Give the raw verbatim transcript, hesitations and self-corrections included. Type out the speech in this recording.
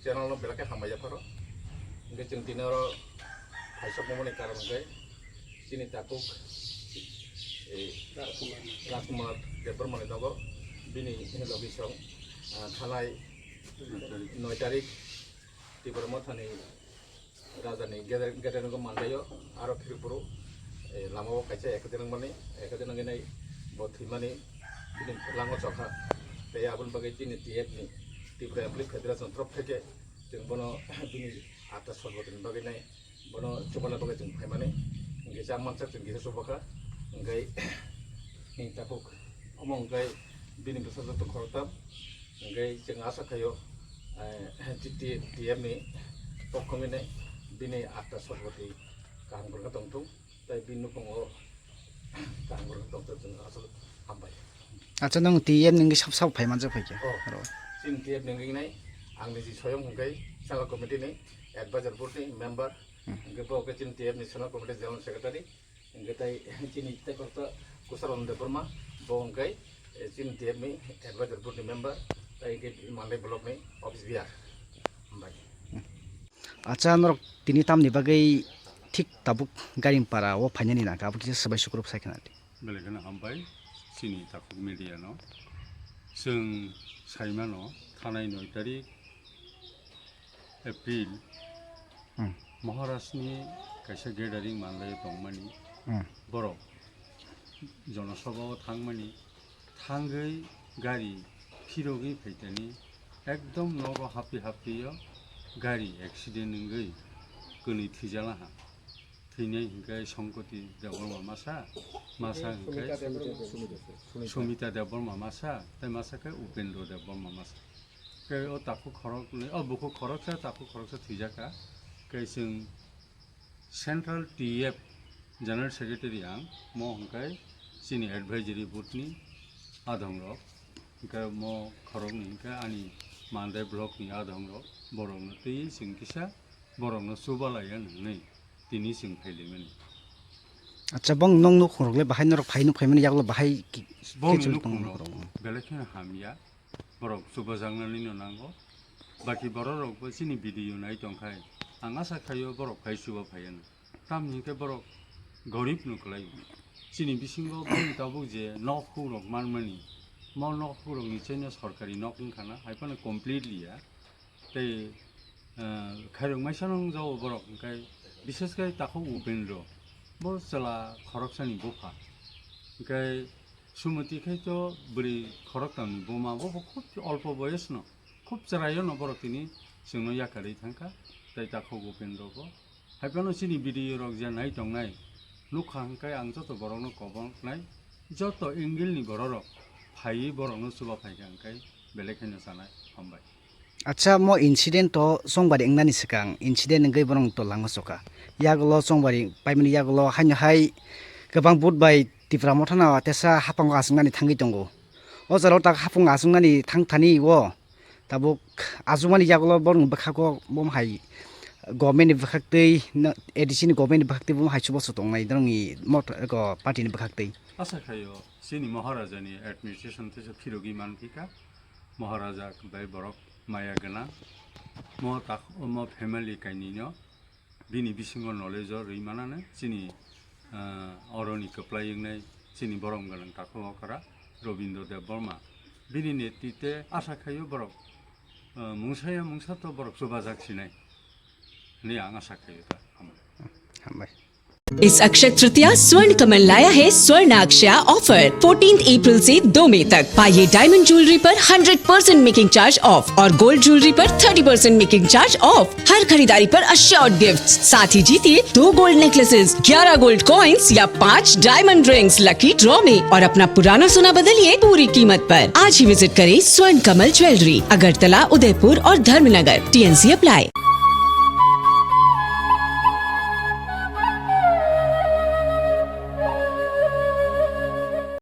Channel no belai khe hambai yapharo. Hingke chwng tini oro phaisok mani karon hingke chini takhuk, eh, Rajkumar Debbarma ni nogo bini logi song, ah, thanai noi tarik Tipra Mothani Rajani gede, gede nogo mandaio, aro phirupuru, eh, lamao kaisa accident wngmani, accident wngwi nai bo thwimani, bini lango chokha. Tei aboni bagwi chini T F ni, Tripura Employee Federation torof theke chwng bono bini atta sorbotni bagwi nai, bono chubana bagwi chwng phaimani, hingke chak mansak chwng kisa chubakha, hingke, hing takhuk. Omo hwnkhe bini bwsajwk tong khoroktham. Hwnkhe chwng asa khaio, eh, T T T F ni pokho hwnwi bini atta sorboti kaham kwrwngkha tongthung, tei bini nukhungo kaham kwrwngkha tongthung, chwng aswk hambai. Acha, nwng T F ni wngwi sab sab phai manjak phaikha? Oh, aro chwng T F ni wngwi nai, ang niji soyong hwnkhe Central Committee ni Advisor Board ni member, hmm, hwnkhe bo hwnkhe chini T F ni Central Committee General Secretary. Hingke tai chini tei koto Kusarwng Debbarma, bo hingke, eh, chini T F ni advisor board ni member, tai hingke Mandai block ni office bearer. Hambai. Acha, norok tini tamni bagwi thik tabuk Garim para o phainani nangkha, abo kisa swbai sukrub sai khna di. Belai kheno hambai chini takhuk media no. Chwng saimano thanai noi tarik April, hmm, Maharashtra ni kaisa gathering manlai tongmani, hmm, borok Jonosabha o thangmani, thangwi gari phirogwi phaitani ekdom nogo hapwi hapwi o gari accident wngwi kwnwi thwijalaha. Thwinai hinkhe Songkoti Debbarma masa, masa hinkhe Sumita Debbarma masa, tei masa khe Upendra Debbarma masa. Khe o takhuk khoroknwi, o bukhuk khoroksa, takhuk khoroksa thwijakha. Khe chwng Central T F General Secretary ang, mo hwnkhe chini advisory board ni adhong rok, hwnkhe mo khoroknwi hwnkhe ani Mandai block ni adhong rok, borok no twi chwng kisa borok no chubalaiya nwngnwi tini chwng phailaimani. Acha, bong nong nukhung rok le bahai norok phai nuk phaimani yagulo bahai ki-, bong ni nukhung rok belai kheno hamya. Borok chubajaknani no nango. Baki borok rok bo chini video nai tongkhai, ang asa khaio borok phai chuba phaiya no. Tamni hinkhe borok gorib no kwlai. Chini bisingo boni tabuk je nok hukrok manmani, mo nok hukrok ni chaino sorkari nok wngkha na, hai phano completely ya. Tei, eh, khairok maisa nung jao borok, hinkhe bishes khe takhuk Upendra, bo chwla khoroksani bupha. Hinkhe Sumoti khai to bwrwi khoroktamni buma, bo bo khub olpo boyosno, khub chwraio no borok tini chwngno yakarwi thangkha, tei takhuk Upendra bo. Hai phano chini video rok je nai tongnai, nukha hwnkhe ang joto borokno koboknai, joto angle ni borok rok phaiwi borokno chuba phaikha hwnkhe belai kheno chanai. Hambai. Acha, mo incident to chongbari wngnani swkang, incident wngwi borok to lango choka. Yagulo chongbari paimani yagulo haino hai kwbang vote bai Tipra Motha no tesa haphango achuknani thangwi tongo. O jora o tak haphang achuknani thang thani o tabuk achukmani yagulo borokni bwkhago bo hai government ni bwkhaktwi, A D C ni government ni bwkhaktwi bo hai chubachu tongnai norokni Motha, eko, party ni bwkhaktwi. Asa khaio chini Maharaja ni administration teisa phirogwi manphika. Maharaja bai borok maya gwnang. Mo tak-, mo family kainwino bini bisingo knowledge o rwi manane chini, ah, oroni kwplai wngnai chini borom gwnang takhuk okra Robindra Debbarma. Bini netritwe asa khaio borok, ah, mungsa ya mungsa to borok chubajak sinai hinwi ang asa khaio ta. Hambai. Hambai. इस अक्षय तृतीया स्वर्ण कमल लाया है स्वर्ण अक्षया offer. Fourteenth अप्रैल से दो मई तक पाइए डायमंड ज्वेलरी पर hundred percent making charge off और गोल्ड ज्वेलरी पर thirty percent making charge off. हर खरीदारी पर अश्योर्ड गिफ्ट, साथ ही जीतिए दो गोल्ड नेकलेसेस, ग्यारह गोल्ड कॉइंस या पाँच डायमंड रिंग्स लकी ड्रॉ में और अपना पुराना सोना बदलिए पूरी कीमत पर। आज ही विजिट करें स्वर्ण कमल ज्वेलरी, अगरतला, उदयपुर और धर्मनगर। TNC apply.